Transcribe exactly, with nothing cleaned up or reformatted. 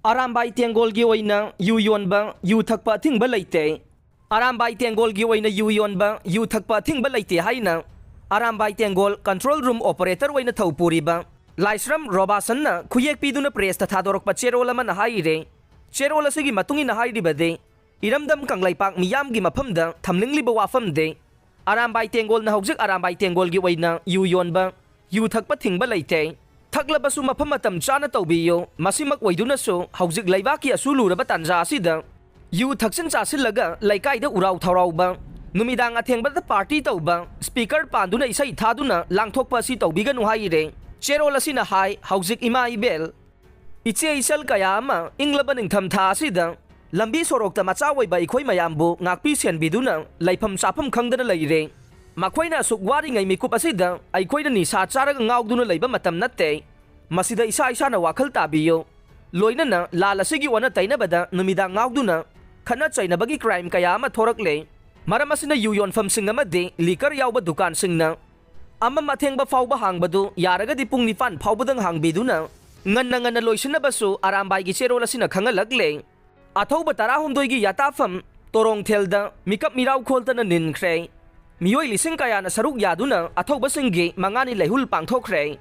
ꯑꯔꯥꯝꯕꯥꯏ ꯇꯦꯡꯒꯣꯜꯒꯤ ꯑꯣꯏꯅ ꯌꯨ ꯌꯣꯟꯕ, ꯌꯨ ꯊꯛꯄ ꯑꯊꯤꯡꯕ ꯂꯩꯇꯦ꯫ ꯑꯔꯥꯝꯕꯥꯏ ꯇꯦꯡꯒꯣꯜꯒꯤ ꯑꯣꯏꯅ ꯌꯨ ꯌꯣꯟꯕ, ꯌꯨ ꯊꯛꯄ ꯑꯊꯤꯡꯕ ꯂꯩꯇꯦ ꯍꯥꯏꯅ ꯑꯔꯥꯝꯕꯥꯏ ꯇꯦꯡꯒꯣꯜ control room operator ꯑꯣꯏꯅ ꯊꯧ ꯄꯨꯔꯤꯕ ꯂꯥꯏꯁ꯭ꯔꯝ ꯔꯣꯕꯥꯁꯟꯅ ꯈꯨꯌꯦꯛ ꯄꯤꯗꯨꯅ pressꯇ ꯊꯥꯗꯣꯔꯛꯄ ꯆꯦꯔꯣꯜ ꯑꯃꯅ ꯍꯥꯏꯔꯦ꯫ ꯆꯦꯔꯣꯜ ꯑꯁꯤꯒꯤ ꯃꯇꯨꯡ ꯏꯟꯅ ꯍꯥꯏꯔꯤꯕꯗꯤ, ꯏꯔꯝꯗꯝ ꯀꯪꯂꯩꯄꯥꯛ ꯃꯤꯌꯥꯝꯒꯤ ꯃꯐꯝꯗ ꯊꯝꯅꯤꯡꯂꯤꯕ ꯋꯥꯐꯝꯗꯤ, ꯑꯔꯥꯝꯕꯥꯏ ꯇꯦꯡꯒꯣꯜꯅ ꯍꯧꯖꯤꯛ ꯑꯔꯥꯝꯕꯥꯏ ꯇꯦꯡꯒꯣꯜꯒꯤ ꯑꯣꯏꯅ ꯌꯨ ꯌꯣꯟꯕ, ꯌꯨ ꯊꯛꯄ ꯊꯤꯡꯕ ꯂꯩꯇꯦ꯫ ꯊꯛꯂꯕꯁꯨ ꯃꯐꯝ ꯃꯇꯝ ꯆꯥꯅ ꯇꯧꯕꯤꯌꯨ꯫ ꯃꯁꯤꯃꯛ ꯑꯣꯏꯗꯨꯅꯁꯨ ꯍꯧꯖꯤꯛ ꯂꯩꯕꯥꯛꯀꯤ ꯑꯁꯨ ꯂꯨꯔꯕ ꯇꯥꯟꯖꯥ ꯑꯁꯤꯗ ꯌꯨ ꯊꯛꯆꯤꯟ ꯆꯥꯁꯤꯜꯂꯒ ꯂꯩꯀꯥꯏꯗ ꯎꯔꯥꯎ ꯊꯧꯔꯥꯎꯕ, ꯅꯨꯃꯤꯗꯥꯡ ꯑꯊꯦꯡꯕꯗ party ꯇꯧꯕ, speaker ꯄꯥꯟꯗꯨꯅ ꯏꯁꯩ ꯊꯥꯗꯨꯅ ꯂꯥꯡꯊꯣꯛꯄ ꯑꯁꯤ ꯇꯧꯕꯤꯒꯅꯨ ꯍꯥꯏꯔꯦ꯫ ꯆꯦꯔꯣꯜ ꯑꯁꯤꯅ ꯍꯥꯏ, ꯍꯧꯖꯤꯛ ꯏꯃꯥ ꯏꯕꯦꯜ, ꯏꯆꯦ ꯏꯆꯜ ꯀꯌꯥ ꯑꯃ ꯏꯪꯂꯕ ꯅꯤꯡꯊꯝꯊꯥ ꯑꯁꯤꯗ ꯂꯝꯕꯤ ꯁꯣꯔꯣꯛꯇ ꯃꯆꯥ ꯑꯣꯏꯕ ꯑꯩꯈꯣꯏ ꯃꯌꯥꯝꯕꯨ ꯉꯥꯛꯄꯤ ꯁꯦꯟꯕꯤꯗꯨꯅ ꯂꯩꯐꯝ ꯆꯥꯐꯝ ꯈꯪꯗꯅ ꯂꯩꯔꯦ꯫ ꯃꯈꯣꯏꯅ ꯑꯁꯨꯛ ꯋꯥꯔꯤꯉꯩ ꯃꯤꯀꯨꯞ ꯑꯁꯤꯗ ꯑꯩꯈꯣꯏꯅ ꯅꯤꯁꯥ ꯆꯥꯔꯒ ꯉꯥꯎꯗꯨꯅ ꯂꯩꯕ ꯃꯇꯝ ꯅꯠꯇꯦ꯫ ꯃꯁꯤꯗ ꯏꯁꯥ ꯏꯁꯥꯅ ꯋꯥꯈꯜ ꯇꯥꯕꯤꯌꯨ꯫ ꯂꯣꯏꯅꯅ ꯂꯥꯜ ꯑꯁꯤꯒꯤ ꯑꯣꯟꯅ ꯇꯩꯅꯕꯗ ꯅꯨꯃꯤꯗꯥꯡ ꯉꯥꯎꯗꯨꯅ ꯈꯠꯅ ꯆꯩꯅꯕꯒꯤ crime ꯀꯌꯥ ꯑꯃ ꯊꯣꯔꯛꯂꯦ꯫ ꯃꯔꯝ ꯑꯁꯤꯅ ꯌꯨ ꯌꯣꯟꯐꯝꯁꯤꯡ ꯑꯃꯗꯤ liquor ꯌꯥꯎꯕ ꯗꯨꯀꯥꯟꯁꯤꯡꯅ ꯑꯃꯝ ꯑꯊꯦꯡꯕ ꯐꯥꯎꯕ ꯍꯥꯡꯕꯗꯨ ꯌꯥꯔꯒꯗꯤ ꯄꯨꯡ ꯅꯤꯄꯥꯟ ꯐꯥꯎꯕꯗꯪ ꯍꯥꯡꯕꯤꯗꯨꯅ ꯉꯟꯅ ꯉꯟꯅ ꯂꯣꯏꯁꯤꯟꯅꯕꯁꯨ ꯑꯔꯥꯝꯕꯥꯏꯒꯤ ꯆꯦꯔꯣꯜ ꯑꯁꯤꯅ ꯈꯪꯍꯜꯂꯛꯂꯦ꯫ ꯑꯊꯧꯕ ꯇꯔꯥꯍꯨꯝꯗꯣꯏꯒꯤ ꯌꯥꯇꯥꯐꯝ ꯇꯣꯔꯣꯡꯊꯦꯜꯗ ꯃꯤꯀꯞ ꯃꯤꯔꯥꯎ ꯈꯣꯜꯇꯅ ꯅꯤꯟꯈ꯭ꯔꯦ꯫ ꯃꯤꯑꯣꯏ ꯂꯤꯁꯤꯡ ꯀꯌꯥꯅ ꯁꯔꯨꯛ ꯌꯥꯗꯨꯅ ꯑꯊꯧꯕꯁꯤꯡꯒꯤ ꯃꯉꯥꯅꯤ ꯂꯩꯍꯨꯜ ꯄꯥꯡꯊꯣꯛꯈ꯭ꯔꯦ꯫